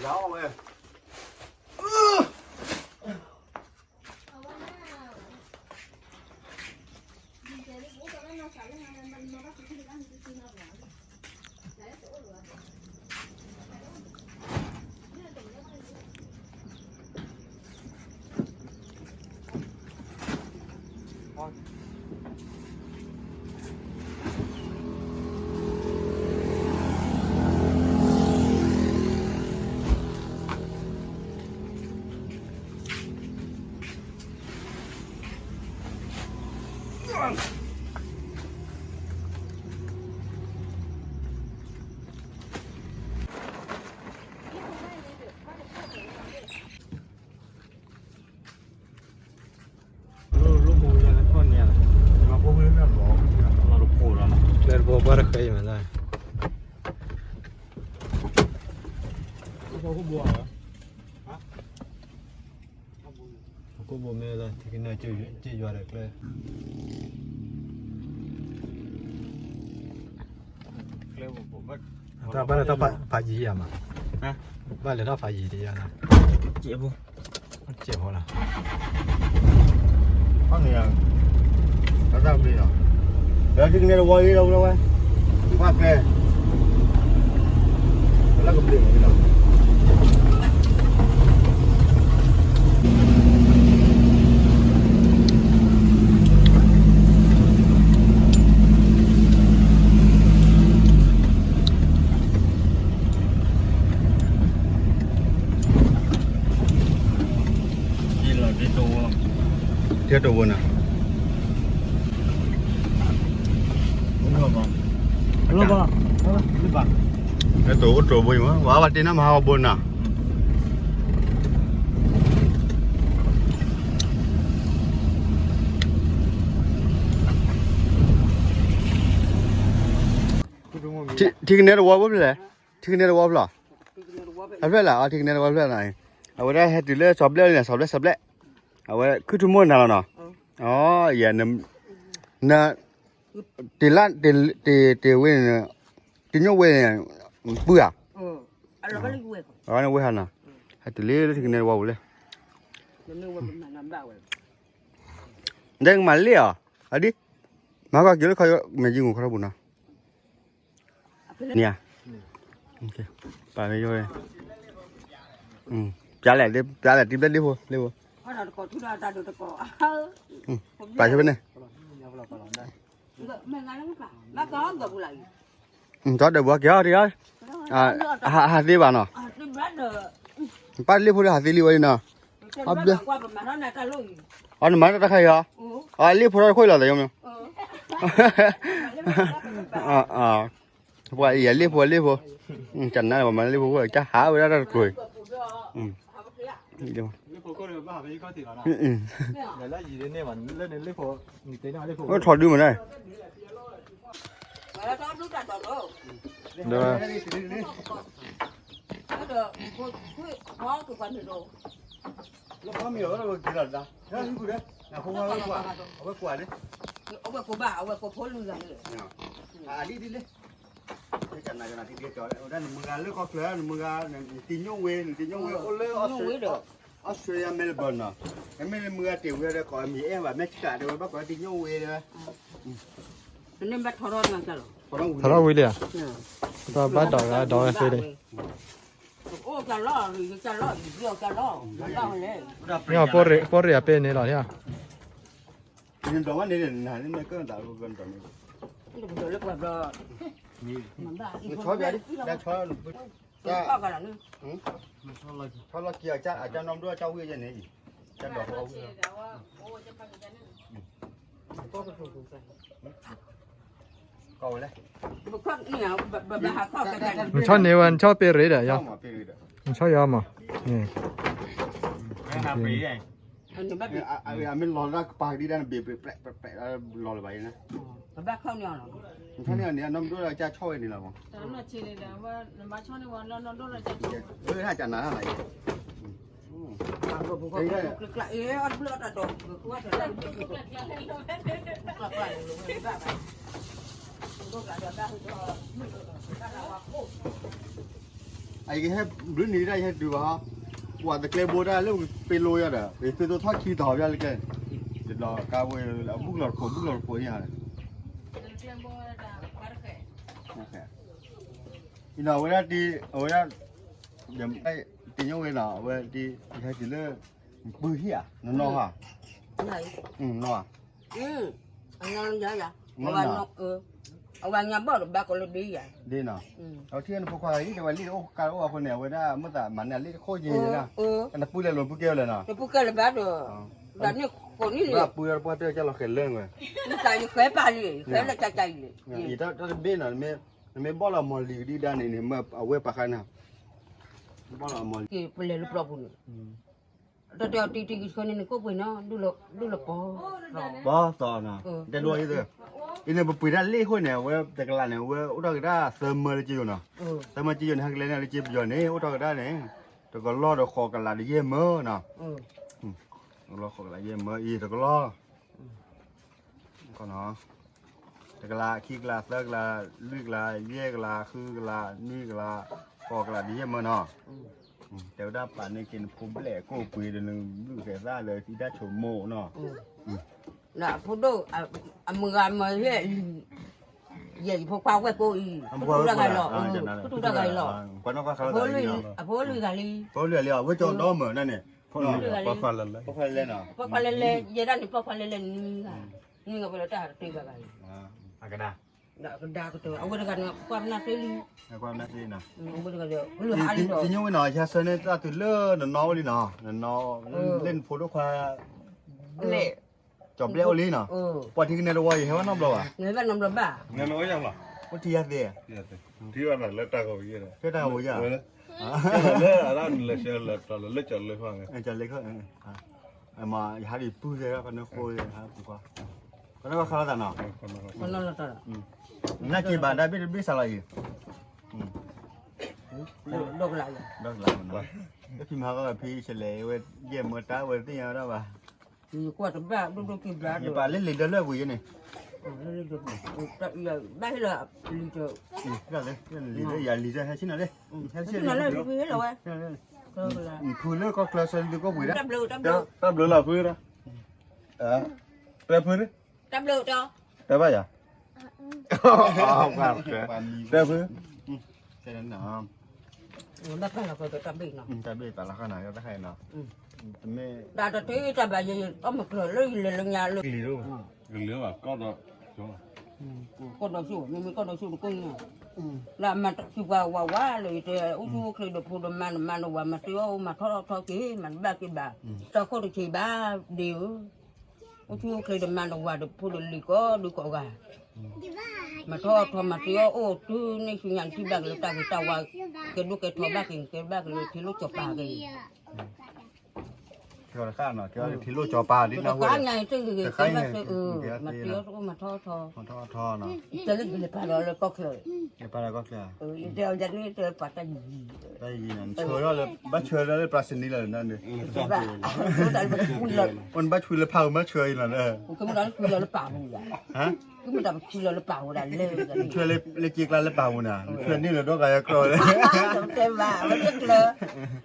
ယၤအီၣ်ဝဲ လၢတဘိဘၣ်တဃဲအံၤမးလၢ အခိၣ်ဘိမ့ၢ်လၢ ထံကနၢၣ်စ့ယွၤဒီးကျဲ တၢ်ဘၣ်လဲၤထီၣ်ဖးယံၤယၤမး, ဘၣ်လဲၤထီၣ်ဖးယံၤတယၤနီၤ, စဲးဖိလီၤ, ဖးန့ၣ်ယၤ, တၢ်ဘျ့လီၤ, ဒီးထံကနၢၣ်တဝီလီၤဝဲ, ဘၣ်ကျဲ လၢကဘျ့မးလီၤ. ထဲတိၢ်ဘိနၤ, ထဲတိၢ်အိၣ်တိၢ်ဘိမး ဝဲဘၣ်တ့ၢ်နၢ်မဟါဝဲဘိနၤ ထံကနဲတဝီဖိဖျဲၣ်လဲၣ်, ထံကနဲတဝီဖျၢၣ်, အဖျၢၣ်လၢ အထံကနဲတဝီဖျၢၣ်န့ၣ်, အဝဲဒၣ်ဟဲတုၤလၢစီၤဘျဲၣ်န့ၣ် စီၤဘျဲၣ် စီၤဘျဲၣ်, အဝဲခုၣ်ထူမိၢ်နၤလီၤနီၤ, အ ယ န တ့လၢ တ့ဝဲန့ၣ်, တညိၣ်ဝဲန့ၣ်, ပုၢ်ဧါ, အဝဲန့ၣ်ဝဲဟါနီၤ, ဟဲတုၤလၢထံကနဲတဝီပူၤလဲၣ်, ဒ်ကမၤလ့ၣ်အီၤ, အဒ်, မၤကီၢ်က့ၤလၢခီ မဲာ်ယံၤမူၤခီထီၣ်ပူၤနီၤ န့ၣ်ဧါ, ပာ်လၢယိၣ်, ပျါလဲၣ်, ပျါလဲၣ် တံၤဘျဲၣ်လ့ၣ်ဖိ, လ့ၣ်ဖိ, ပာ်ဆိဖဲန့ၣ်, ဒီးဒၢးဘှီက့ၤအီၤတဂၤ, ဟးသ့ဘၣ်နီၤ, ပၢ်လ့ၣ်ဖိဒီးဟးသ့လံဝဲနီၤ, အဘျဲၣ်, အနမၤတၢ်တခါအံၤဟီ, အလ့ၣ်ဖိထီၣ်တခိၣ်အံၤလီၤ တယီမ့ၢ် ပှၤအံၤယလ့ၣ်ဖိလ့ၣ်ဖိ, ကနါပှၤမၤလ့ၣ်ဖိ ကဟးဝဲဒၣ်တၢ်တကျိၤအံၤ, လၢယံၤန့ၣ်န့ၣ် လၢန့ၣ်လ့ၣ်ဖိ, အိၣ်ထီၣ်ဒုမ့ၢ်န့ၣ်, ဒီး လၢဖီမ့ၤအီၤလၢဝဲက့ၤလီၤတၢ်, အဝဲကွၢ်န့ၣ်, အဝဲကိးဘၣ် အဝဲကိးဖိလူၤသးန့ၣ်, အဒ်ဒ်လဲၣ်, ကနၤကနၤထံက့ၤကီးဝဲဒၣ် နမုၢ်ဂၤလၢကီၢ်ချၢ နမုၢ်ဂၤ နတံၤညိၣ်ဝ့ နတံၤညိၣ်ဝ့ အိၣ်လၢ Australia Melbourne နီၤ, နမ့ၢ်လၢမုၢ်ဂၤတ့ၢ်ဝံၤဒီး ကိးမံၤအဲၣ်ဘၣ် မဲာ်ဆှးတဲဝဲ ဘၣ်ကိးတံၤညိၣ်ဝ့တဲဝဲ, ထီၣ်ထီၣ်ဝံၤလံဧါ, ပဘၣ်ဒီးဂၤဒီးဝဲသ့လံ မ့ၢ်ဖိရ့ၣ်အပ့ၢ်န့ၣ်လီၤ, ဆီလီၤက့ၤအကၢ် အကၢ်နီၢ်ဒိၣ်အကၢ်ဝံၣ်န့ၣ်အံၤ, ကီးဝဲလဲၣ်, နဆီန့ၢ်ဝဲ နဆီပ့ၢ်ရ့ၣ်ဒီးယီၤ, နဆီယီၤမး, အမ့ၢ်လီၤလၢကပၤကဒံဒၣ်နဘ့ၣ်ပျဲးပျဲးပျဲးလီၤလၢၤဘၣ်အံၤန့ၣ်, နဆီန့ၢ်အီၤန့ၣ် အနီၢ်ဒိၣ်ဒီးကၢ်ဆီဝဲန့ၣ်လီၤမး, တၢ်နဆီန့ၢ်ဒီး နဘၣ်ဆီန့ၢ်ဝဲနီၢ်ဒိၣ်ဒီးကၢ်ဆီဝဲ, တၢ်နၤနၤအံၤ ကျၢ်ကျၢ် အယကဟဲဘျုးနံၤဒၣ်ယဟဲတုၤဘၣ်ဟီ, ပှၤတကျဲဘိဒၣ်လၢပ့လိယီၤဒီး ပသုတထီၣ်ခံတီၤဘၣ်လၢကဲ, တဘျီကါဝဲ အဘူၣ်လီၤတခိး ဘူၣ်လီၤတခိးယၤ, အံၤနီၤ အဝဲဒၣ်တံၤ အဝဲဒၣ် တံၤညိဝဲနီၤ အဝဲတံၤ ယဟဲတုၤလၢ ပုၢ်ဟံၣ်ဧါ နနီၢ်ဧါ, နီၢ်ဧါ, အဝဲညါဘီၣ်ဒီးဘၣ်ကီးလၢဒ့ယၤ, ဒ့နီၤ, အဝဲထံၣ်နဖိခွါဂၤအံၤ တဲဝဲလံၣ်တအိၣ်ကါအိၣ်အဃိန့ၣ် အဝဲဒၣ်မ့ၢ်သးမၤန့ၢ်လံၣ်တခိၣ်က့ၤနီၤ, နပုၢ်လဲၤလိာ်ပုၢ်ကဲဝဲလဲၣ်နီၤ, နပုၢ်ကဲလၢၤဘၣ်ဒီး, ဘၣ်န့ၣ်ဃိးနံၣ်လံ, ဘၣ်ပုၢ်ဒီးပှၢ်တဲကၢ်လီၤဃဲၤလၢဝဲ, မ့ၢ်သးယဃဲၤပာ်လံ, ယဃဲၤလၢကၢ်ကၢ်အံၤလံ, တၢ်တဘ့ၣ်နီၤ, နမ့ၢ်ဘီၣ်လီၤမီၢ်လံၤကဒံဒါန့ၣ်န့ၣ် မ့ၢ်အဝဲပာ်ဃာ်နၤ, ဘီၣ်လီၤမီၢ်လံၤ, ပလဲၤလၢပျီပူၤန့ၣ် တၢ်တဲအီၤတံၤတံၤကဆှီန့ၣ် နကိၣ်ပှ့ၤနီၤ, ဒူၣ်လီၤပီ, ပီသီနီၤ, တဲဒိအံၤသ့, အံၤန့ၣ် ပပှ့ၤတၢ်လ့ၣ်အဃိန့ၣ် အဝဲတကလးန့ၣ် အဝဲအိၣ်ထီၣ်က့ၤတၢ်သၢမၢလၢက့ယိာ်နီၤ, သၢမၢက့ယိာ်န့ၣ် ဟဲကလဲၤန့ၣ်လၢက့ပယီၤန့ၣ် အိၣ်ထီၣ်က့ၤတၢ်န့ၣ်, တကလီၢ်ဒီးဃိးကလးဒီးယဲၢ်မၢနီၤ, တကလီၢ်ဃိးကလးယဲၢ်မၢအံၤ တကလီၢ် တကလး ခံကလး သၢကလး လွံၢ်ကလး ယဲၢ်ကလး ဃုကလး နွံကလး ဃိးကလး ဒ်ယဲၢ်မၢနီၤ, တဲဝဲဒၣ်ပာ်န့ၢ်က့ၤနဖိဘျဲၣ်ကိၣ်ပှ့ၤဒီးနဘျုးကဲသၣ်လၢသံတၢ်ဆိကမိၣ်နီၤ, အဖိဒိၣ် အမုၢ်ဂၤမၢယဲၢ်လံ, ယဲၢ်ယဖိခွါဝဲၢ်ကိးအံၤ, ကထူၣ်တၢ်ဂၤအံၤလီၤ, ကထူၣ်တၢ်ဂၤအံၤလီၤ, အဖိလွံၢ်ဂၤလံ, ဖိလွံၢ်ဂၤလံ, ဝဲကၠီဒီမၢဒၣ်န့ၣ်, ဖိခွါလဲၤလဲၤ, ဖိခွါလဲၤလဲၤ ယဲဒၣ်န့ၣ် ဖိခွါလဲၤလဲၤနွံဂၤ, နွံဂၤဝဲလၢတၢ်တ့ၢ်ဘၣ်ဂၤအံၤ, အကဒါ ဒီးကဒါကတၢၢ် အဝဲတဂၤန့ၣ် ကွၢ်ပနၢ်သ့လံ, ကွၢ်ပနၢ်သ့နီၤ, အဝဲတဂၤဒီး ကလုၢ်ဟးလံဒီး, တညီဝဲနီၤ ယဟဲဆၢန့ၢ်တၢ်တုၤလၢနနီၢ်ဝဲလံနီၤ, နနီၢ် လၢနဖိဒိၣ်ခွါ ဘျဲၣ်, ကၠီၤဘျဲၣ်အိၣ်လံနီၤ, ပှၤထံကနဲတဝီ ယဟဲဝဲနီတဘျီဘၣ်, အိၣ်ထံယၤသ့, ထံၣ်ဘၣ်နၤလၢတၢ်ဂီၤဝံၤဒီး, ကၠီၤလ့ခီ, မ့ၢ်ယဟးဒံးပုၢ်သ့ၣ် ကနၢ်ဃိ, ကနၢ်ဃိခါလီၤသးနီၤ, နက့ၤဘၣ်ဒါဘ့ၣ်တဘ့ၣ်စးလီၤအံၤ, ဒီကလး, ဒီကလးနီၤ, လၢဖံမၤကီၢ်ဖံဆဲးလဲၣ်ဝဲ ယဲၢ်မၢတၢ်ဝဲသ့ၣ်ညါဝဲဒၣ်ဘၣ်, ယပာ်လၢလံာ်ဒၢလၢအပူၤယဲန့ၣ်, ဘၣ်ဟ့ၣ်လီၤ, လံာ်ဒၢယၤလံာ်ဒၢဟဲဆ့ၣ်နီၤလံ, ဟဲဆ့ၣ်နီၤလံ, ဖုလၢကီၢ်ချၢဆၢလံဒုးကီၢ်ပှ့ၤဒၣ်, တၢ်ဘျုးလီၤဖု, တၢ်ဘျုး, တဲဘၣ်ယၤ, တဲဖု, တၢ်ဘျုးပာ်လီၤဃာ်နၤတခါအံၤနီၤ, တၢ်ဘျုးပာ်လီၤဃာ်နၤတခါအံၤနီၤ, တမ့ၢ်, တၢ်တထံၣ်တၢ်ဘၣ်ယဲယဲ အီၣ်မ့ၢ်ကျၢၤလၢယလဲၤလၢညါလၢ ကလံၤဒိၣ်ဘၣ်, ကီၢ်ဒီးဆိၣ်, မ့မ့ၢ်ကီၢ်ဒီးဆိၣ်တကိးန့ၣ်, လၢအမၤစံးပှၤဝးဝးလၢယတဲ အိၣ်ဆူၣ်အိၣ်ချ့ဒီးဖိဒီးမါဒီးမါဒီးဝၤ မၤတ့အီၣ်အိၣ်မၤထီၣ်ထီက့ၤ မၤတဘၣ်က့ၤဘၣ်, တၢ်ခိၣ်တဆံးဘၣ်ဒ့ဧၢ, အိၣ်ဆူၣ်အိၣ်ချ့ဒီးမါဒီးဝၤဒီးဖိဒီးလံၤကိးဒုးကိးဂၤ, မၤထီၣ်ထီမၤတ့အီၣ်အိၣ်တုၤန့ၣ်ဆူညါနထံၣ်ဘၣ်က့ၤလၢတၢ်ဂ့ၤတၢ်ဝါ, ကဲဒိၣ်ကဲထီဘၣ်က့ၤ ကဲဘၣ်က့ၤလၢထံလိၣ်ကၠီၤပၤက့ၤ ထံလိၣ်ကၠီၤပၤဒ်နဝဲ, တခါညါအံၤတဂ့ၤဂ့ၤ တဲဘၣ်သ့အၢ မၤတ့အီၣ်တအိၣ်မၤထီၣ်ထီ, မၤထီၣ်ထီနီၤ, ယတဲလၢယလဲၤပာ်လီၤလၢကီၢ်ချၢ, ယတဲအီၤယန့ၣ် တဲပှၤတၢ်ယံၤယံၤ, တၢ်ယံၤယံၤနီၤ, ဆှၢထီၣ်လၢ ဘၣ်ဆှၢလၢပျၢၤစနံလီၤန့ၣ်, ဘၣ်, အိၣ်နဘၣ်ဆှၢလၢဖးဂူာ်ဘၣ်ဆှၢအံၤလီၤ, ကမ့ၢ်တၢ်တဆှၢလၢပာ်ပူၤယၤ, ကမ့ၢ်တၢ်ပဆှၢလၢပာ်ပူၤဒၣ်လဲၣ်, ဆှၢလၢက့ကျါလၢပာ်ပူၤနၤ, ဆှၢန့ၢ်လၢဒီဂၤယၤကျီၢ်လၢ, တဲဘၣ် အဝဲတကျၢၤ,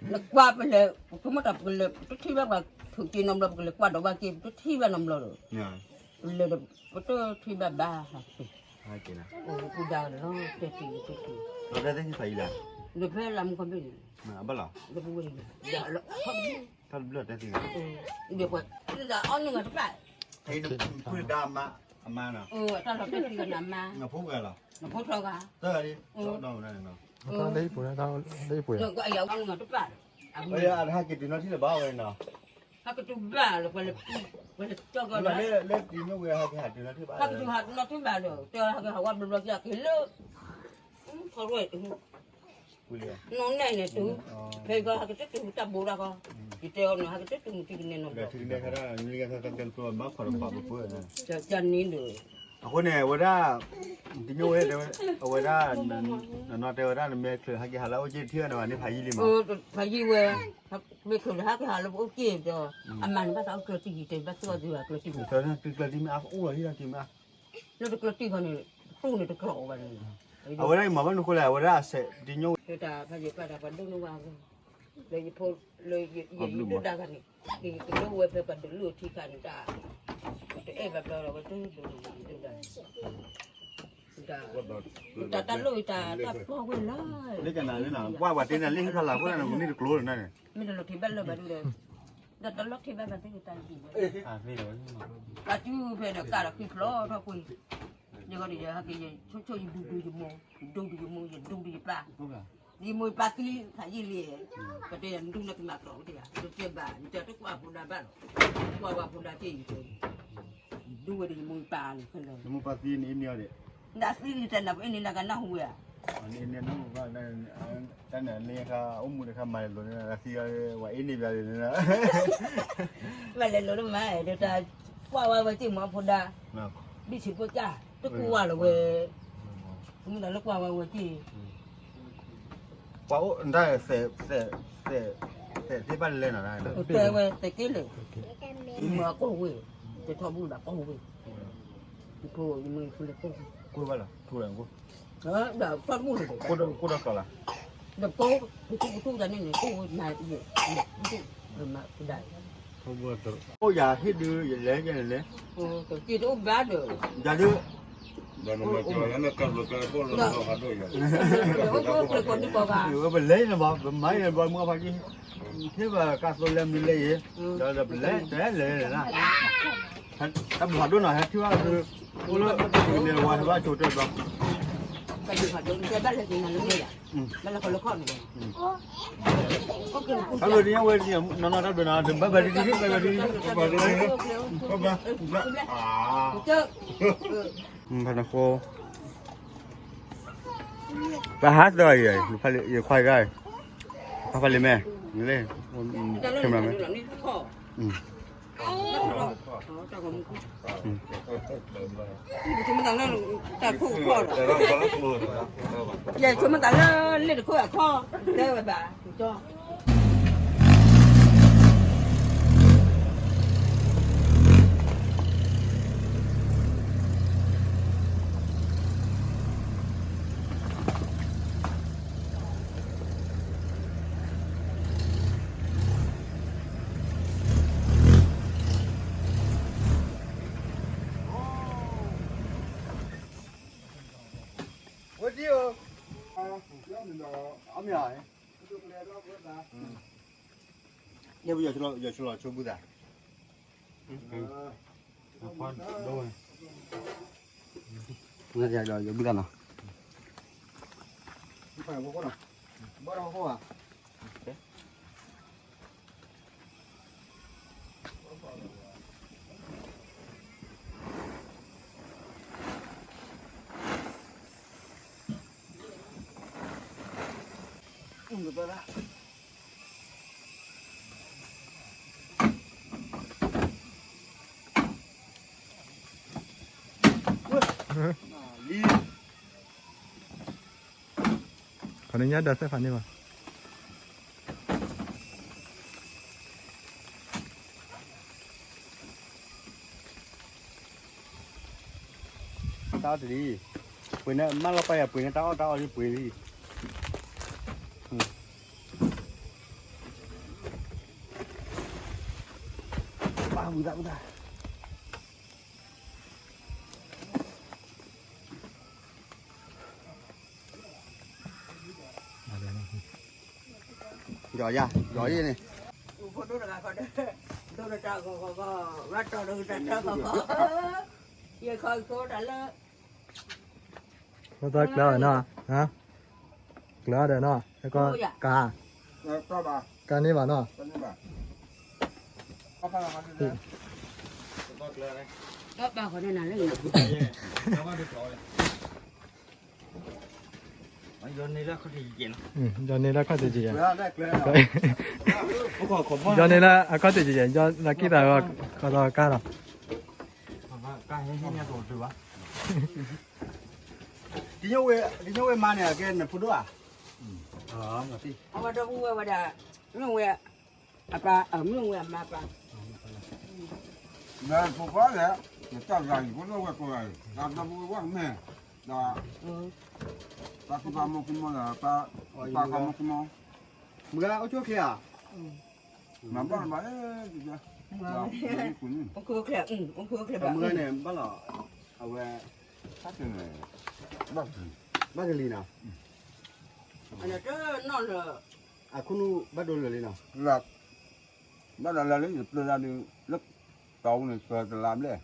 နကွၢ်ပလဲၤ, ကမ့ၢ်တၢ်ပကလဲၤ ပတထံၣ်ဘၣ်ပှၤထုးက့နီတဘျီ ပကလဲၤကွၢ်ဒီးဘၣ်က့ ပတထံၣ်ဘၣ်နီတဘျီဒီး, ပလဲၤဒီး ပတထံၣ်ဘၣ်ဘၣ်ဟးက့ၤ, ပူၤဒါလီၤ တဲတံၤတဲတံၤ, ဒီးဖဲလၢမူခီဘ့ၣ်န့ၣ်, ဘၣ်လီၤ, ဒီးပဝဲ, တၢ်တဘျီတဲတံၤ, ဒီးပှၤ, အီၣ်နုၢ်ဂၤတပၣ်, ဖုဒါအမါ, အမါနီၤ, တၢ်လီၤတဲတံၤဂၤနမါ, နဖိဂၤလီၤ, နဖိထီဂၤ, တၢ်ဂၤဒ်, ဒီးမနုၤန့ၣ်နီၤ, လၢယပှ့ၤ, တပၣ်, အတဟးက့ၤတုၤနီထံၣ်လၢၤဘၣ်ဝဲနီၤ ဟဲက့ၤတုၤဘၣ်လၢပှၤလဲၤ, ပှၤလဲၤကၠီၣ်ကီၢ်လၢ, လၢတံၤမ့ၢ်ဝဲဟဲက့ၤဟးတုၤနီထံၣ်ဘၣ်, ဟဲက့ၤတုၤဟးနီထံၣ်ဘၣ်ဒီး တဲဟဲက့ၤဟးဝဲဘျီဘျီက့ၤလၢ, ခီဝဲ, နီၢ်နဲၣ်န့ၣ်တုၤ, ဖဲကီၢ်ဟဲက့ၤတတုၤတၢ်ဘိဒၣ်ကီၢ်, ယတဲအီၤနီၤ ဟဲက့ၤတတုၤမုၢ်တံၢ်ကနဲနီၤ, န့ၣ်ဒီး, ကန့ၣ်ဒီး, အဃိန့ၣ် အဝဲဒၣ်, တမ့ၢ်ဝဲ, အဝဲဒၣ်, နနီၢ်တဲဝဲဒၣ် နမ့ၢ်ချုးဟဲက့ၤဟးလၢအအိၣ်က့ၢ်ထံၣ်အီၤန့ၣ် ဖးယံာ်လံမး, ဖးယံာ်ဝဲ, မ့ၢ်ချုးလၢဟဲက့ၤဟးလၢပအိၣ်က့ၢ်ဒီး, အမၤန့ၣ်ဘၣ်သးအိၣ်ကျၢၤတံၢ်ယံၤတဲဘၣ်သ့ၣ်အီၤဒုးကျၢၤတံၢ်, ကျၢၤတံၢ်မ့ၢ်အအိၣ်လီၤဟံၣ်လီၤက့ၤမ့ၢ်, လၢတကျၢၤတံၢ်ခီန့ၣ်, တတူၢ်န့ၣ်တကျိးဘၣ်န့ၣ် အဝဲဒၣ်အံၤမၤဘၣ်နဃိလဲၣ် အဝဲဒၣ်အစဲးတညီဝဲ တၢ်ဖးယံၤဖးတၢ်ပှၤဒိၣ်န့ၢ်ဝဲအဂီၢ် လၢယဖိ လၢယဒိၣ်ဒါဂၤန့ၣ် ယကဒိၣ်ဝဲဖဲပှၤဒိၣ်လၢထံခါန့ၣ်တၢ် တအဲၣ်ဘၣ်ဘျီဒီးဝဲတဒိၣ်ဒိၣ်ဒိၣ်ဒါ တၢ်တၢ်လိၣ်တၢ်တၢ်ပျီဝဲလီၤ လၢကနၤလၢနၤ ပှၢ်ပှၤတ့နၤလၢဟံၣ်ဖးလၢ်အဃိန့ၣ် နကန့ၢ်တကျိၤလၢနၤန့ၣ် မ့ၢ်တလီၤထံဘၣ်လၢဘၣ်ဒုဒီး တၢ်တလီၤထံဘၣ်ဘၣ်သ့ၣ်တၢ်ယံၤ တၢ်စုဖဲဒီးကၢ်ဒီးဃံဖျိထီၣ်ကွံာ် ယဂီၢ်ဒီးယဟဲက့ၤ ယဆိကမိၣ်ယဒူဒူယမိၢ် ဒူဒူယမိၢ် ယဒူဒူယပၢ် ယမိၢ်ယပၢ်သံခါယံာ်လံ ပတဲယၤနဒူနကမၤကျိာ်ဝဲတယၤ တတဲဘၣ် ယတဲတကွၢ်ဖိဒါဘၣ်လီၤ ကွၢ်ဝဲဖိဒါက့ၢ်ယၤ ဒူဝဲဒီးယမိၢ်ယပၢ်န့ၣ်ခဲလၢာ် ယမိၢ်ပၢ်သံန့ၣ်အ့ၣ်န့ၢ်အီၤဒံး နသံလံတနၢ်ပအ့ၣ်န့ၢ်နကနၢ်ဟူဝဲဧါ အန့ၣ်န့ၣ်နၢ်ဟူဘၣ် တၢ်န့ၣ်လၢခါ အိၣ်မူတခါမၤလိာ်န့ၣ် သံဝဲအ့ၣ်န့ၢ်ဘၣ်န့ၣ် မၤလဲၤလိာ်တမၤဒီးတၢ်ကွၢ်ဝဲဝဲက့ၢ်မၤဖိဒါ ဘံၣ်ဆံးဖိကၢ် တကူဝါလီၤဝဲ မ့ၢ်တၢ်လၢကွၢ်ဝဲဝဲက့ၢ် ပှၤအိၣ်ဒၣ် သဲးသ့ၣ်ဘၣ်လဲၣ်နီၤ တဲဝဲသဲးက့ၢ်လဲၣ် မၤကိၢ်ဝဲ တထီၣ်ဘူၣ်ဘၣ်ကိၢ်ဝဲ ယဖိယမုၣ်ယဖိလဲၤကိၢ် ကိၢ်ဘၣ်လီၤ ထူလီၤ ဒီးထီၣ်ဘူၣ်လီၤ ကိၢ်ဒီးကီလီၤ ဒီးကိၢ် ပထူပထူတၢ်န့ၣ်န့ၣ် ကိၢ်ဝဲမၤယဲၢ် မၤဖူဒါ အိၣ်ယၤဟ့ၣ်ဒုးယလဲၤယဲၢ်န့ၣ်လဲၤ က့ၤတအိၣ်ဘၣ်ဒီး ယၤဒုး အိၣ်အိၣ်ကျဲကိးဒံကိးဂၤ ပလဲၤန့ၣ်ဘၣ် ပမၤယဲၢ်ဘၣ်မုၢ်အဖါကံ ထဲဘၣ်ကးသိးလဲၤမနုၤလဲၤအံၤ ဒီးပလဲၤတဲလဲၤလဲၤလၢ တၢ်ဘၣ်ဒိၣ်နီၤ ဟဲထံၣ်ဘၣ်ဒုး အိၣ်လၢ န့ၣ်ဝဲဟဲဘၣ်ကၠိတဲဘျီ ဘၣ်လဲၤက့ၤနၤလၢန့ၣ် ဘၣ်လဲၤခီလၢခီၣ်န့ၣ် တၢ်ဘျုးဒ်ညါဝဲဒ်နီၤနီၤ တၢ်ဘျုးနီၤ ဘၣ်ဘၣ်ဒ်ဒ် ဘၣ်ဘၣ်ဒ်ဒ် ဘၣ်ဘၣ်ဒ်ဒ် ဘၣ်ဘၣ် ဖဲနဃိ ပဟးသီအံၤ ယခွါဂၤ ဖးဖးလံမဲာ် လၢ camera မဲာ် ယဆိကမိၣ်တၢ်လၢတၢ်ခိၣ်ခီၣ်ဒီး ယဆိကမိၣ်တၢ်လၢလ့ၣ်တခိၣ်အခီၣ် တဲဝဲဘၣ် ဝဲဒ်အံၤ အမ့ၢ် ယဲၢ်ပယီၤဆလီၤဆိဘူၣ်သး ယီၤဘူၣ်သးနီၤ ဘၣ်ဒီးဃိဘၣ် ခီနညါဒီးသ့ၣ်ဖးန့ၢ်ဘၣ် တၢ်အီၣ်တလံ ပှ့ၤန့ၣ် မၢလီၤပာ်ယၤပှ့ၤန့ၣ် တၢ်အီၣ်တၢ်အီၣ်လံပှ့ၤလံ ပာ်ဝံၤသးဝံၤသး ယီၤယၤ ယီၤယဲၢ်န့ၣ် ဖိဒိၣ်တဂၤဃီဒီး ဒိၣ်ဒီးတၢ်ဂီၤဂီၤဂီၤ ဘၣ်တီၤဒီးတၢ်တီဂီၤဂီၤ ယခီဃိတၢ်လၢ ဖိသၢကျၢၤနီၤ ကျၢၤဒီးနီၤ က က ကန့ၢ်ဘၣ်နီၤ ဘၣ်ဃီန့ၣ်နၤလၢ ယီၤန့ၢ်လၢအခီၣ်တယံၤယဲၢ် ယီၤန့ၢ်လၢအခီၣ်တယံၤယဲၢ် ယီၤလၢအခီၣ်တယံၤယဲၢ် ယီၤလၢကံၢ်သးကီးဒီးကါဒီး ကါဟဲဟဲညါကီးတဘၣ် ဒ်ညိဝဲမါန့ၣ် အကဲနဖိဒိၣ်ဧါ အဝဲဒီပုၢ်ဝဲၢ်ဝဲဒၣ် မ့ၢ်ဝဲ အပၢ် အမ့ၢ်ဝဲအမါပၢ် မ့ၢ်ဖိခွါလဲၣ် နတၢ်ဂၤအံၤ ဖိဒိၣ်ဝဲၢ်ကိးဂၤအံၤ တၢ်ဒီပုၢ်ဝဲၢ်ဝဲမဲာ် ဒီး တၢ်ကူၣ်ဘၣ်မိၢ်ကူၣ်မိၢ်လၢ တၢ်ကူၣ်ဘၣ်မိၢ်ကူၣ်မိၢ်, မုၢ်ဂၤအိၣ်ကၠိချ့ဧါ, မၤဘၣ်ဘၣ်, အိၣ်ကၠိချ့, အိၣ်ကၠိချ့ဘၣ်, မုၢ်ဂၤန့ၣ် ဘၣ်လီၤ, အဝဲ, ဘၣ်ကလံၤနီၤ, အခိၣ်နူာ်ဘၣ်ဒိလၢာ်လံနီၤ, ဘၣ်ဒီးလၢလၢယပျၢၤတၢ်ဒုး လၢတီအူန့ၣ် ဆၢတလါဘျဲၣ်,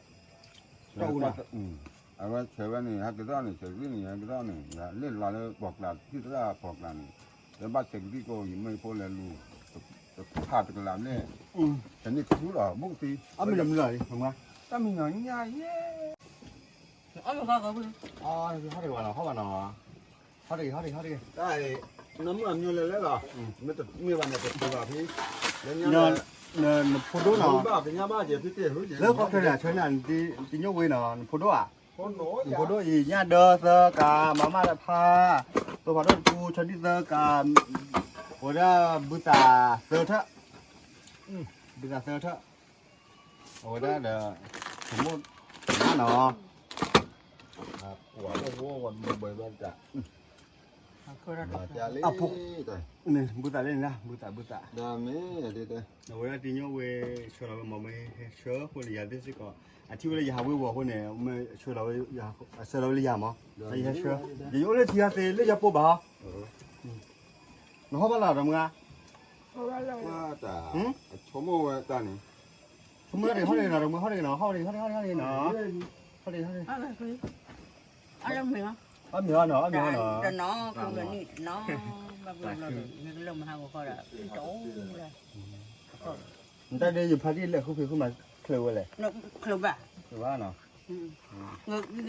တီအူနီၤ, အဝဲဆၢဝဲန့ၣ် ဟဲက့ၤထီၣ်န့ၣ် ဆၢက့ၤန့ၣ် ဟဲက့ၤထီၣ်န့ၣ် ယလ့ၣ်လီၤလၢပှီၢ်ကျါ ထံၣ်သရၣ်ပှီၢ်ကျါန့ၣ်, ယဘၣ်ဆဲးကသံၣ်ကိး ယမ့ၢ်ဖိလဲၤလူၤ, တဖၣ်တကလးဘျဲၣ်, တန့ၢ်ကထူလီၤ ဘူးကသံ, အမ့ၢ်လၢမုၢ်လီၤ, တၢ်မံၤညီၤညါယဲ, ဟီၣ်တဂ့ၤဘၣ်နီၤ ဟီၣ်ဘၣ်နီၤ, ဟီၣ်တဂ့ၤ ဟီၣ်တဂ့ၤ ဟီၣ်တဂ့ၤ, နမုၢ်အမျိုးလဲၤလဲၤလီၤ, မ့ၢ်တမ့ၢ်ဘၣ်န့ၣ် တတုၤဘၣ်ဖံ, နဖိဒိၣ်နီၤ, လၢကီၢ်ချၢန့ၣ် ဆၢနၤ တညိၣ်ဝ့နီၤ နဖိဒိၣ်ဧါ, နဖိဒိၣ်အံၤ ညၣ်ဒၢသၢကး မၤမၣ်တဖါ, သိဖးဒိၣ်တပူၤ ဆီဒံၣ်သၢကး, အဝဲဒၣ်ဘုသးသၢထၢၣ်, ဘုသးသၢထၢၣ်, အဝဲဒၣ်ဒီး, မ့ၢ်နီၤ, အဖိ, ဘုသးလၢန့ၣ်လၢ ဘုသးဘုသး, အဝဲဒၣ်တညိၣ်ဝ့ ဆှၢလီၤဝဲမ့ၢ်မ့ၢ်ဟဲဆှၢအဃိန့ၣ် ယၤသ့ၣ်စ့ၢ်ကီး, အထံၣ်ဝဲလၢယဟးဝ့ၤဝီၤအဃိန့ၣ် မ့ၢ်ဆှၢလီၤဝဲ, အဆှၢလီၤဝဲလၢယၤမး, ယဟဲဆှၢ, ယအိၣ်လၢထံဂၤသ့လၢယပိာ်ဘၣ်ဟီ, နဟီၣ်ဘၣ်လၢတမုၢ်ဧါ, ဆိကမိၣ်ဝဲတၢ်န့ၣ်, ဆိကမိၣ်တၢ်ဟီၣ်တဂ့ၤနီၤ တမုၢ်ဟီၣ်တဂ့ၤနီၤ ဟီၣ်တဂ့ၤ ဟီၣ်တဂ့ၤ ဟီၣ်တဂ့ၤနီၤ, ဟီၣ်တဂ့ၤ ဟီၣ်တဂ့ၤ, အမ့ၢ်ဟီၣ်နီၤ အမ့ၢ်ဟီၣ်နီၤ, တနီၤ ခီလၢနံၣ်တနီၤ, ဘၣ်ဘျီဘျီဒီး မ့ၢ်ကလၢမဟါဂီၤဃီဒီး တအိၣ်လၢၤ, နတၢ်ဒ်ယဖါတံၢ်လဲၤဃုဖံးဃုမၤချၢဝဲလဲၣ်, ချၢဘၣ်, ချၢဘၣ်နီ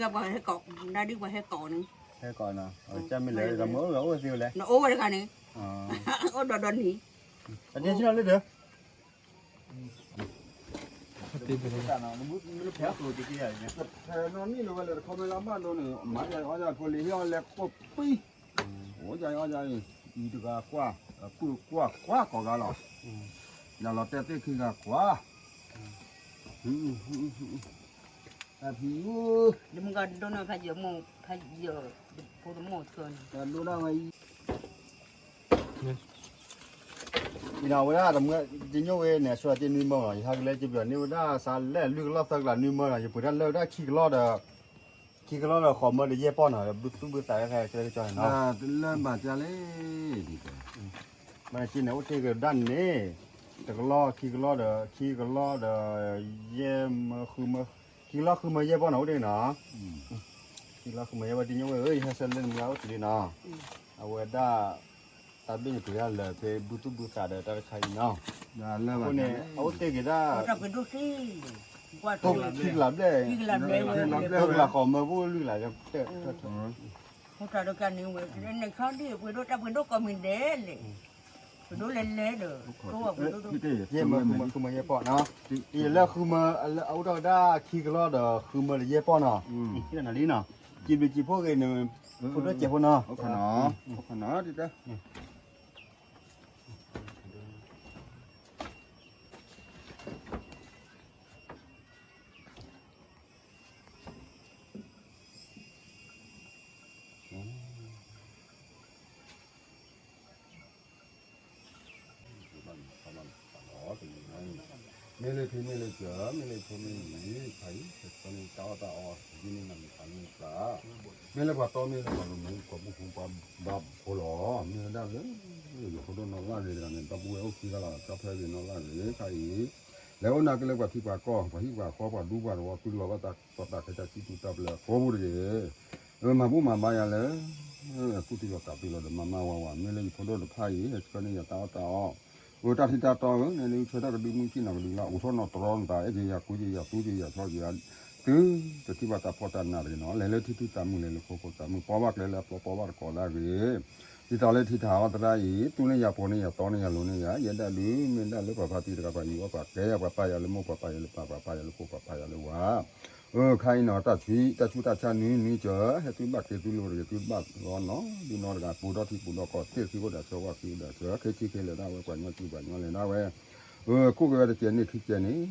ၤ, ပှၤဟဲကိး, နဒ်ပှၤဟဲကိးန့ၣ်, ဟဲကိးနီၤ, ကမ့ၢ်လဲၤဒီးမ့ၢ်အိၣ်ဒီးအိၣ်သ့ဝဲလဲၣ်, နအိၣ်ဝဲတခါန့ၣ်, အိၣ်ဒီးဒီးနံၤ, အဒ်ဆ့ၣ်နီၤလၢဒီး ဖဲနီၢ်နံၣ်လၢဝဲလၢတခီမ့ၢ်လၢမၢ်ဒိန့ၣ် မၤယၤအီၣ်ယၤဖိလံၤဟ့ၣ်အီၤလဲၤကိးပံ, အိၣ်ယၤအီၣ်ယၤအံၤ, အံၤတဂၤကွၢ်, အပုၢ်ကွၢ်ကွၢ်ကိးဂၤလီၤ, ယၤလီၤတဲာ်သ့ၣ်ခံဂၤကွၢ်, တၢ်ဖံး, နမုၢ်ကဒိၣ်နီၢ်ဖးယၢၤမိၢ်ဖးယၢၤ, ဖိတမိၢ်ဆၢန့ၣ်, တၢ်ဒိၣ်ဒၣ်ဝဲအံၤ အံၤနီၤ အဝဲဒၣ်တမုၢ်တညိၣ်ဝဲန့ၣ် အဆှၢတ့ၢ်နွံမၢနီၤ ယဟဲကလဲၤက့ၤပယီၤန့ၢ်ဝဲဒၣ်စးလဲၣ် လွံၢ်ကလီၢ်သၢကလးနွံမၢနီၤ ယပှ့ၤတၢ်လၢဝဲဒၣ်ခံကလီၢ်ဒီး ခံကလီၢ်ဒီးဃိးမၢတယဲၢ်ပီၢ်နီၤ ဘုသူၣ်ဘုသးခဲကဲကၠီန့ၣ်နီၤ လၢဘၣ်ကလဲၣ် မ့ၢ်က့ၤန့ၣ် အိၣ်တ့ၢ်က့ၤဒၣ်န့ၣ် တကလီၢ်ခံကလီၢ်ဒီး ခံကလီၢ်ဒီး ယဲၢ်မၢဃုမၢ ခံကလီၢ်ဃုမၢယဲၢ်ပီၢ်နီၤ အိၣ်တ့ၢ်နီၤ ခံကလီၢ်ဃုမၢယဲၢ်ပီၢ် တညိၣ်ဝဲ ယဟဲဆၢလၢနမုၢ်အိၣ်တ့ၢ်လံနီၤ အဝဲဒၣ် တၢ်ဘျုးယပှ့ၤဒၣ်လၢဖဲဘုသူၣ်ဘုသးဒီးတၢ်တခါအံၤနီၤ အဃိန့ၣ် အအိၣ်တ့ၢ်က့ၤဒၣ် ခံကလးဘျဲၣ် ခံကလးဃိးမၢ ပအိၣ်လွံၢ်ကလး ဖိတၢ်ဒိၣ်ကန့ၣ်ဝဲ န့ၣ်ခီဒ်ပှ့ၤဒိၣ်တၢ်ပှ့ၤဒိၣ်ကိးမံၤဒဲးလဲၣ် ပဒိၣ်လဲၤလဲၤဒီး ယဲၢ်မၢဃုမၢယဲၢ်ပီၢ်နီၤ ယလၢဃုမၢ အအိၣ်ထီၣ်ကဒါခံကလီၢ်ဒီးဃုမၢဒီးယဲၢ်ပီၢ်နီၤ လံနီၤ စံးဘျုးစံးဖှိၣ်ဂ့ၤန့ၣ် ဖိဒိၣ်စဲးဖိနီၤ မ့ၢ်လၢထံမ့ၢ်လၢကၢၤ မ့ၢ်လၢဖိမ့ၢ်လံၤ ခါအံၤ တၢ်အီၣ်တၢ်အီ ဒ်န့ၣ်နမ့ၢ်ဖးန့ၢ်သး မ့ၢ်လၢပှၤတီမ့ၢ်လၢပှၤလိၤမ့ၢ် ပှၤဘူၣ်ဖိပှၤဘါဖိလီၤ မ့ၢ်ဝဲဒၣ်လၢ ယဖိဒိၣ်နီၢ်လၢ်ဂ့ၤတဂၤန့ၣ် ဒီပုၢ်ဝဲၢ်အိၣ်ခံဂၤလီၤ ကၠီဖဲဂ့ၤနီၢ်လၢ်ဂ့ၤ ခါအံၤ လဲၤအိၣ်နာ်က့ၤလၢပှၤထံပှၤကီၢ် ပှၤဟံၣ်ပှၤဃီ ပှၤဒူပှၤသဝီ သုလီၤဘၣ်တၢ်ကီတၢ်ခဲတၢ်စံးထူတၢ်ပျဲအဃိပူၤတဂ့ၤ မၤဘူၣ်မၤဘါယၤလၢ ကူၣ်သံလီၤသးသံလီၤဒီးမၤမၤဝၤဝၤ မ့ၢ်လၢယဖိဒိၣ်တဖၣ်အံၤ ဟဲဆှၢန့ၢ်ယၤတၢ်အီၣ်တၢ်အီ အိၣ်တၢ်ထံတၢ်တီဧၢ နဲဒုးဆၢထၢၣ်ကဒုမုၢ်ထံၣ်နီၤကဒုလီၤ အိၣ်ထီၣ်နီၢ်တရီနသး အဲၣ်က့ၤယၤကူက့ၤယၤသူက့ၤယၤထီက့ၤယၤ တုၤတထံၣ်ဘၣ်တၢ်ဖှီၣ်တၢ်နးတဂ့ၤနီၤ လဲၤလၢထံထူၣ်သးမုာ်လဲၤလၢဃိဃိသးမုာ် ပီဘၣ်ကျဲလၢအပျီပီဘၣ်တကိးလၢအဂ့ၤ ဒ်သိးလၢထံထၣ်အီၤသရၣ်အံၤ သူန့ၢ်ယၤပိာ်န့ၢ်ယၤတီန့ၢ်ယၤလိၤန့ၢ်ယၤ ယဲဒၣ်ဒုး မ့ၢ်ဒၣ်လၢပှၤဖါတံၢ်တဂၤပှၤယူၤအီၣ်ပှၤကဲယၤ ပှၤပာ်ယၤလၢမိၢ် ပှၤပာ်ယၤလၢပၢ် ပှၤပာ်ယၤလၢဃိ ပှၤပာ်ယၤလၢဝၤ အၢ ခါအံၤနီၤ တၢ်ဆူး တၢ်ဆူးတၢ်ဆါနွံနွံစၢၤ ဟဲသုဘၣ်က့ၤသုလိၤတဂ့ၤ သုဘၣ်လီၤနီၤ ဒုးနီတဂၤ ပူၤဒီထံပူၤဒီကီၢ် သ့ၣ်ခံအိၣ်ဒၣ်ဆၢ ဝၣ်ခံအိၣ်ဒၣ်ဆၢ ခဲဆံခဲလၢာ်ဒၣ်ဝဲ ပှၤညီစုပှၤညီလဲၤဒၣ်ဝဲ အၢ ခိၣ်က့ၤဝဲတကဲးန့ၣ်ခံကဲးန့ၣ်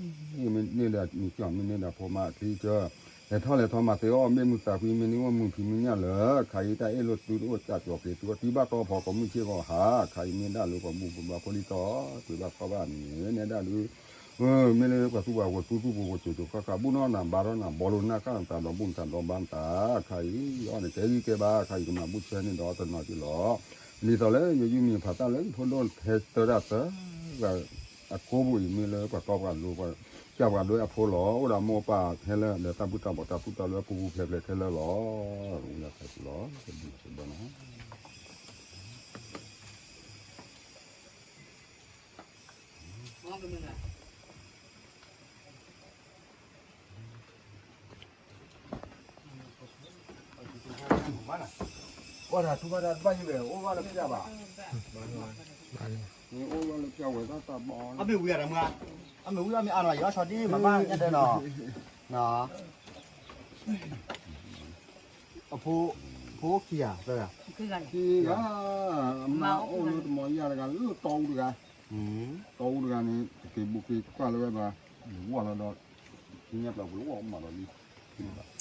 မ့ၢ်န့ၢ်ဒၣ်နံၤကၠီၣ် မ့ၢ်န့ၢ်ဒၣ်ဖိမါအချံစၢၤ လဲၤထီၣ်လဲၤထီမၤသ့အီၣ်မ့ၢ်မုာ်သးကွံ မ့ၢ်နံၣ်အိၣ်မုာ်ဖံးမုာ်ညၣ်လၢ ခါအံၤတၢ်အ့ၣ်လိာ်သုတအိၣ် ကၠီၤက့ၤသုအီၣ် တုၤဘၣ်တီဖီကိးမုၢ်ဆ့ၣ်ဂီၤဟါ ခါအံၤမ့ၢ်ဒၣ်လၢပှၤဘူၣ်ပှၤဘါဖိလံတီ ပှၤဘါဖီဘၣ်န့ၣ် နဲဒၣ်လၢ မ့ၢ်လၢပှၤသူပှၤဂိၢ်သူသူပှၤဂိၢ်စိၤစိၤဃၣ်ဃၣ် ဘူၣ်နီၢ်နၤဘါထီၣ်နၤ ဘီလိာ်နၢ်ဃၣ်နသးဒီးဘူၣ်နသးဒီးဘါနသး ခါအံၤ အီၣ်န့ၣ်ကဲဂံၢ်ကဲဘါ ခါအံၤကမၤဘူၣ်ဆၢန့ၢ်ဒီးတနီၤက့ၤလီၤ. ဒ်သိးလၢယယုၢ်မံၤဖးတၢ်လၢယဖိဒိၣ်ထဲတၢ်တၢ်သၢ အကိးပူၤအံၤမ့ၢ်လၢပှၤကီပှၤလိ ပှၤကၢ်ပှၤဒွဲအဖိလီၤ. အိၣ်ဒီးမိၢ်ပၢ်ခဲလၢာ် ဒီးတၢ်ဘူၣ်တၢ်ဘီၣ်တၢ်ပူၤတၢ်လၢအပူၤပူၤဖျဲးဖျဲးခဲလၢာ်လီၤ. ဝံသးစူၤလီၤ တဘျီတဘျီနီၤ အိၣ်ဝဲလၢဖျၢၣ်ဝဲတၢ်တဘီ အမ့ၢ်ဝံၤအတမွၤ အမ့ၢ်ဝံၤအမ့ၢ်အါနီၤ ယွၤဆီဒံးမၤဘၣ်ညါတဲနီၤ အဖိ ဖိခံဂၤသၢဂၤ ခံဂၤ အမါအိၣ်လၢတမီၤယၤတဂၤ လၢတီအူတဂၤ တီအူတဂၤန့ၣ် တက့ၤဘူးက့ၤကွၢ်လၢဝဲဘၣ် ဝီၢ်လီၤဒီး ခံညါပျီပူၤလၢဝီၢ်မးဒီးလံ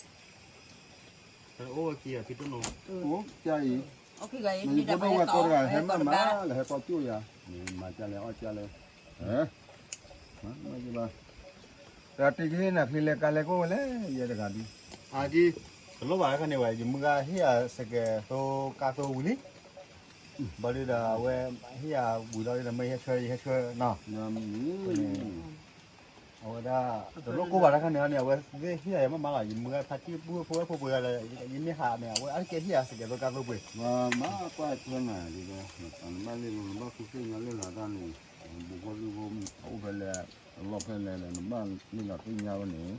အိၣ်ခံဂၤဖံတိၢ်နီၤ အိၣ်ကၢ်အံၤ နယဖိဒိၣ်ဝဲၢ်ကိးတဂၤ ဟဲမၤမးလၢဟဲကီၢ်ကၠိၣ်ယၤ မၤကၢ်လဲၣ်အီၣ်ကၢ်လဲၣ် မၤကၢ်ဘၣ် တၢ်တံၢ်ကဟ့ၣ်နၤချံလဲၤကါလဲၤကိၣ်ဝဲလဲၣ် ယဲတဂၤဒုး အဒ် တလိၣ်ဘၣ်ခါန့ၣ်ဝဲ ယမုၢ်ဂၤဟ့ၣ်ယၤစကဲသိကါသိဝံၤလံ ဘၣ်ဒုးဒီးအဝဲ ဟ့ၣ်ယၤဝံၤလီၤဒီး မ့ၢ်ယဟဲဆှၢ ယဟဲဆှၢနီၤ အဝဲဒၣ် တလိၣ်ကိၢ်ဘၣ်တၢ်ခါန့ၣ်န့ၣ် အဝဲသ့ၣ်ဟ့ၣ်ယၤယၤမးမးလီၤ ယမုၢ်ဂၤဖါတံၢ်ပုၢ်ဖိဝဲၢ်ဖိပှဲၤဂၤဒီး ယမ့ၢ်ဟးန့ၣ် အဝဲအါတက့ၢ်ဟ့ၣ်ယၤစကဲသိကါသိပှဲၤ မၤကွၢ်ထွဲနၤဒ်ဒီး နဘၣ်လ့ၣ်လိၤ နဘၣ်ဃုသ့ၣ်ညါလ့ၣ်လီၤတၢ်န့ၣ် ဘူးဖိဒုဖိ အိၣ်ဖဲလဲၣ် အလီၢ်ဖဲလဲၣ်ဒီး နဘၣ်လ့ၣ်လီၤသ့ၣ်ညါဝဲန့ၣ်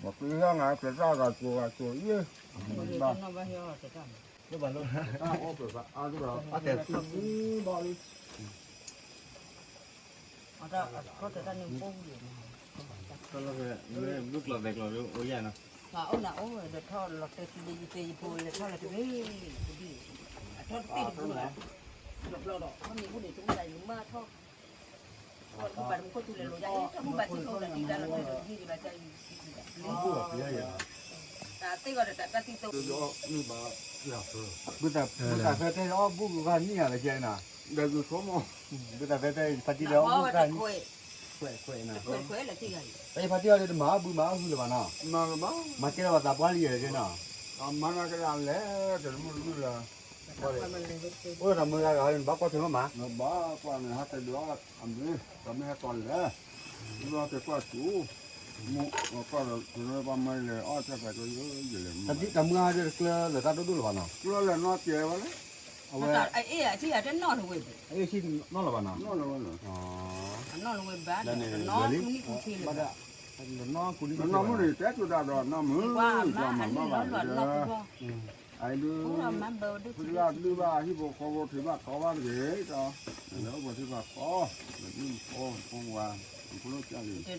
ပှၤကလၢ်နၤ ကဲတၢ်ဂၤကိၤဂၤကိၤယ့ၢ် ဘၣ် လၢဘၣ်လၢ တၢ်အိၣ်ပှဲၤဘၣ်အါဒိၣ်ဒီး အတဲ ဘၣ်လံ အတၢ်ခီၣ်တၢ်န့ၣ် အိၣ်ဘျုး ဘုၣ်ကျိၤသဲးကျိၤအိၣ်ယဲၢ်နီၤ အိၣ်နၤအိၣ်ဝဲဒီးထီၣ်လီၤတဲာ်တံၤဒီးယတဲယဖိလဲၤထီၣ်လီၤတဂ့ၤ တဘ့ၣ် အထီၣ်တဘ့ၣ်တဘိလီၤ တဘျီဒီး ထီၣ်မ့ၢ်အိၣ်န့ၣ် တမ့ၢ်တၢ်ယမၢထီၣ် ထီၣ်တဘူၣ်ဘၣ်တမူခိၣ်ထူလဲၤလိာ်ယၤ ထီၣ်ဘူၣ်ဘၣ်ထံၣ်ထီၣ်ဒီးတံၤတၢ်လီၤတဲာ်ဒီးတဘ့ၣ်ဒီးဘၣ်တၢ် တၢ်သ့ဂီၤဒီးတၢ်တၢ်သံသိ ဘုသးဖဲတဲအီၣ်ဘူၣ်ကဂၤနံၣ်ဂၤလၢကဲနၤ ဘုသးဖဲတဲဖါတံၢ်လၢအီၣ်ဘူၣ်ကဂၤနံၣ် ခွဲးခွဲးနၤ ခွဲးခွဲးလၢကဂၤ တၢ်ဖါတံၢ်အီၣ်ဒီးတမၤအီၣ်ဘုမၤအီၣ်ဟုလၢၤဘၣ်နီၤ မၤကဲလၢၤဘၣ်သးပှၢ်လံယဲၢ်ကဲနီၤ မၤနၤကဒၣ်လဲၣ် တမုၢ်တမုၢ်လၢ အိၣ်ဒီးတၢ်မုၢ်ဂၤဂၤနဘၣ်ကွၢ်ထွဲမးမး နဘၣ်ကွၢ်န့ၣ် ဟဲကဒုးအီၣ်အမ့ၢ် တမ့ၢ်ဟဲကီးလဲၣ် ဘၣ်က့ၤကွၢ်ဆူ မိၢ်ကွၢ်ဒီး ပှၤမၢလဲၤအီၣ်ကၢ်ကၢ်ကၢ်ယိယိလဲၤ တၢ်မုၢ်ဂၤဒီးတကျၢၤလၢတၢ်ဒိၣ်ဒိၣ်လၢၤဘၣ်နီၤ ကျၢၤလဲၤနီၢ်ကဲဝဲလဲၣ် အဝဲ အထံၣ်အထံၣ်နီၢ်လီၤဝဲ အထံၣ်နီၢ်လီၤဘၣ်နီၤ နီၢ်လီၤဝဲလီၤ နီၢ်လီၤဝဲဘၣ် နီၢ်ကူနံၣ်ကူဆ့လၢၤ နီၢ်မုၢ်န့ၣ် တဲကျိၤတၢ်ဒီးနီၢ်မုၢ် ကွၢ်မၤဘၣ်ဘၣ်ဒီး အဒု ဖုလၢဒုဘၣ်ဟံၣ်ဖိဃီဖိထံးဘၣ်ကီဘၣ်တဂ့ၤဒီး လဲၤအိၣ်ပှၤထံပှၤကီ လဲၤနုၢ်ဖိဖိဝါ ဖိလိၣ်ကၢ်လံ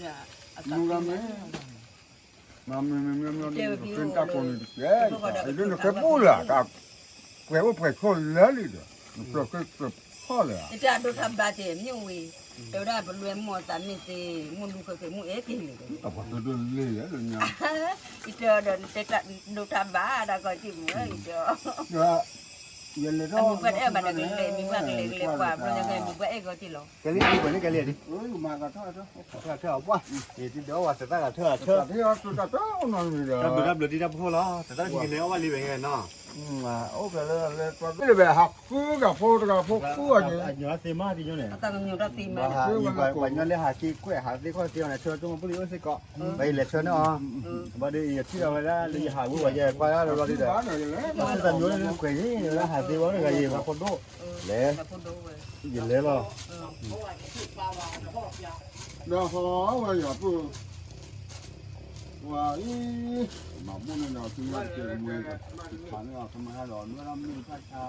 မုၢ်ဂၤမ့ၢ် မ့ၢ်မ့ၢ်မ့ၢ်မ့ၢ် က့တၢ်ကိးန့ၣ်တကဲ အဒုနကဲပူလၢ ကွဲးအိၣ်ပှဲၤဆိလၢလံဒီး နကြၢးကြၢးဖီၣ်လၢ တၢ်ဒိၣ်ထါဘါတဲမ့ၢ်ဝံၤ တဲဝဲဒၣ်ပလွဲမီၢ်သးမ့ၢ်သ့ မ့ၢ်လူၤဃဲဃဲမ့ၢ်အဲၣ်က့ၤလံ တၢ်ပှၤကဒိၣ်လံလၢညါ ယတဲဒီးနတဲဒိၣ်ထါဘါ တၢ်ကီက့ၢ်မ့ၢ်ဝဲ ယတဲ ယလဲၤထီၣ် မုၢ်ပှၢ်တအဲၣ်ဘၣ်ဒီးကလဲၤ မုၢ်ပှၢ်ကလဲၤကလဲၤပှၤ ဘျီညါကဲမုၢ်ပှၢ်အဲၣ်ကီက့ၢ်လီၤ ကဲလံ မုၢ်ပှၢ်န့ၣ်ကဲလံ ထီၣ်ထီၣ်ပှၢ် တၢ်ဘျုးတၢ်ဘျုးတံၢ်တၢ်ဖိလီၤ တၢ်တၢ်ကလဲၤအီၣ်ဘၣ်လံဝဲန့ၣ်နီၤ အိၣ်ဖဲလၢလဲၤကွၢ်ဘၣ်လံဝဲ ဟးဃုဂၤဖိတဂၤဖိဃုဂၤက့ၤ ပှၤကညီတၢ်သ့မး ပှၤကညီလၢဟးက့ၤကွဲးဟးသ့ခီၣ်သ့အီၤန့ၣ် ဆၢကၠိမီၤပူၤလံအိၣ်စ့ၢ်ကီး ပှၤအံၤလဲၤဆၢန့ၢ်အီၤ ဘၣ်ဒီးယထံၣ်အီၤဝဲဒၣ်လၢယဟးဝံၤဝဲယဲကွၢ်ဒၣ်လီၤလီၤဒုဒီး ပှၤသးမျိုးလၢခွဲးအံၤ ဝဲဒၣ်ဟးသ့ဝဲတဂၤယဲ ပှၤဖိဒိၣ် လဲၤ ယလဲၤလီၤ ဒီးဟီဝဲယၤပုၢ် ဝဲအံၤ မၤဘူၣ်န့ၣ်ဒီး သုဝဲတကဲမွဲ ခးန့ၢ်အီၤ ကမၤဟဲဒီး နဝဲဒၣ်မုၢ်တၢ်ဆါ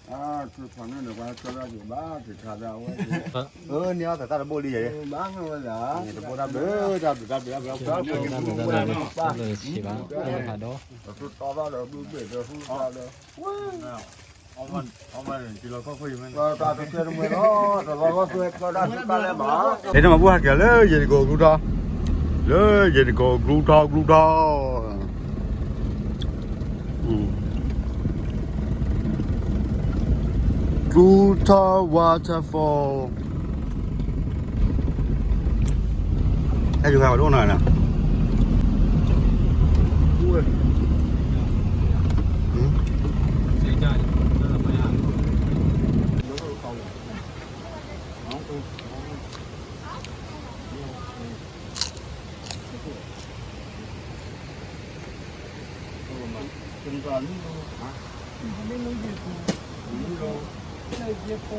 အၢ န့ၢ်အီၤသးတၢ်တဘိလံယဲ တဘိတၢ်ဘျုး တၢ်ဘျုးတၢ်ဘျုးတၢ်ဘျုး တၢ်ဘျုးတၢ်ဘျုး တၢ်ဘျုးတၢ်ဘျုး တၢ်ဘျုးတၢ်ဘျုး အဝဲ အဝဲ တလီၤခီၣ်ခွဲးယမ့ၢ် တလီၤခီၣ်ခွဲး တလီၤခီၣ်ခွဲး တၢ်ဘၣ် အဲၣ်ဒိးမၤဘူၣ်ဟးက့ၤလၢယဲၢ်တကိးကျူထီၣ် လၢယတကိး ကရူထီၣ် ကရူထီၣ် ကရူထီၣ် waterfall အဲၣ်ဒိးဂၤဘၣ်ဒိၣ်နီၤနီၤ လၢမုၢ်ကီၢ် လီၤဘဲမ့ၢ်ကဲ ဟ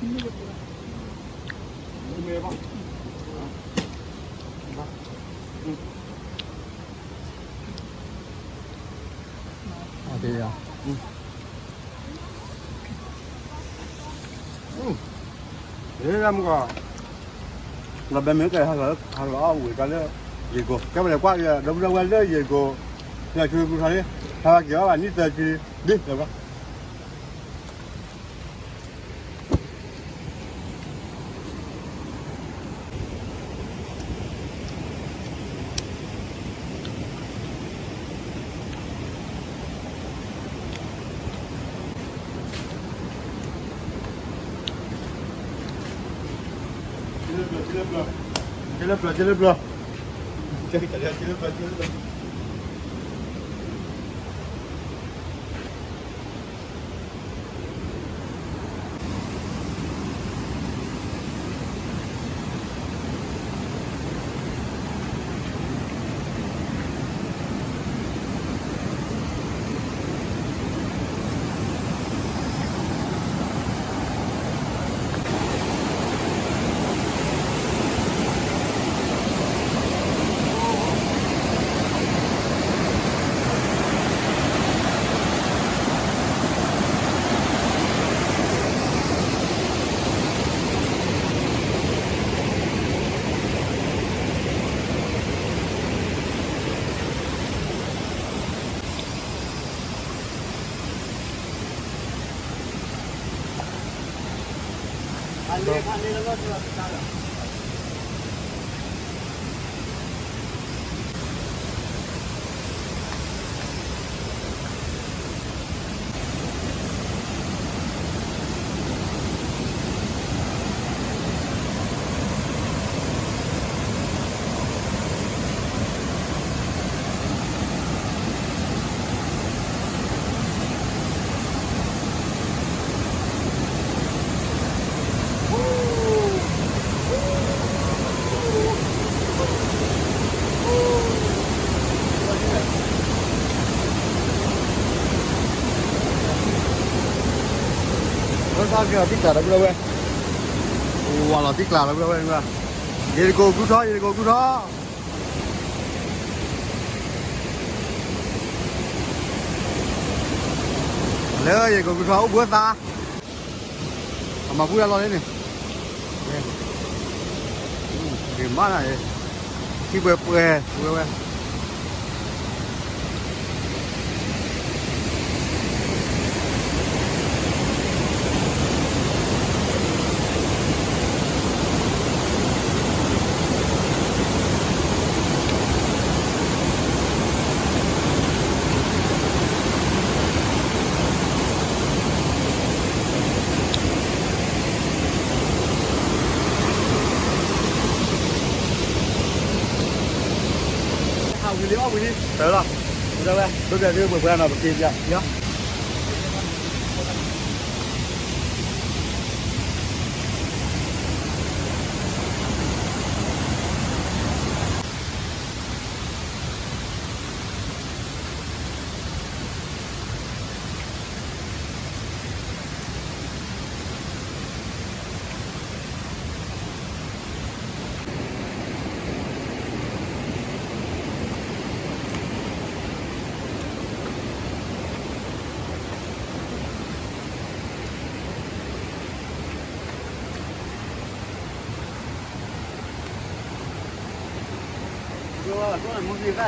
းလီၤအီၣ်ဝံၤတၢ်လၢ ယံၤကိာ် ကဲဝဲလဲၤကွၢ်ဒီပုၢ်ဒီဝဲၢ်လၢ ယံၤကိာ် လၢဆူကရူထီၣ်န့ၣ် ဟးက့ၤအီၣ်ဘၣ်နံၣ်သၢဆံ ဒ်လဲၤကွၢ် ကလၢပျၢၤ ကလၢပျၢၤ ကလၢပျၢၤ ကလၢပျၢၤ ကလၢပျၢၤ ဝဲသးက့ၤလီၤတံၢ်ကျါဒီပုၢ်ဒီဝဲၢ်, ဝၤလီၤတံၢ်ကျါဒီပုၢ်ဒီဝဲၢ်, ယံၤကိာ်ကရူထီၣ် ယံၤကိာ်ကရူထီၣ်, လၢယံၤကိာ်ကရူထီၣ် အိၣ်ဘှံးသး အမၤဘူၣ်တၢ်လီၢ်လံန့ၣ်, ဂ့ၤမးနၤ, ထံပှဲၤပှဲၤဝဲဝဲ. ဟးဝံၤလံ အီၣ်ဝံၤလံ တၢ်လီၤ, ဝဲဒၣ်ဝဲ ဒိၣ်ဒၣ်ဒ်ပှဲၤပှဲၤနီၤ ပက့ၤပျ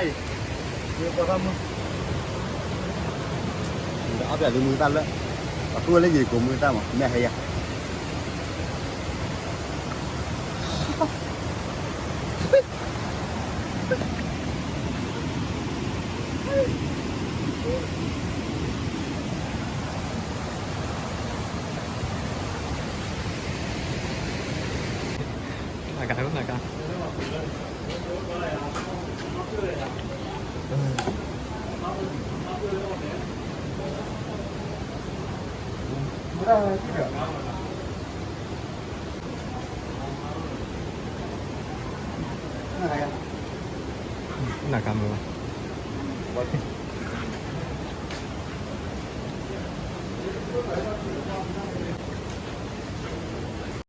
း ယီၤ အါပျးဒုးမုၢ်သၣ်လၢ အဃိလၢယကိးမုၢ်တၢ်မး မ့ၢ်ဟဲယၤ နကနက နကမုာ်ဘၣ်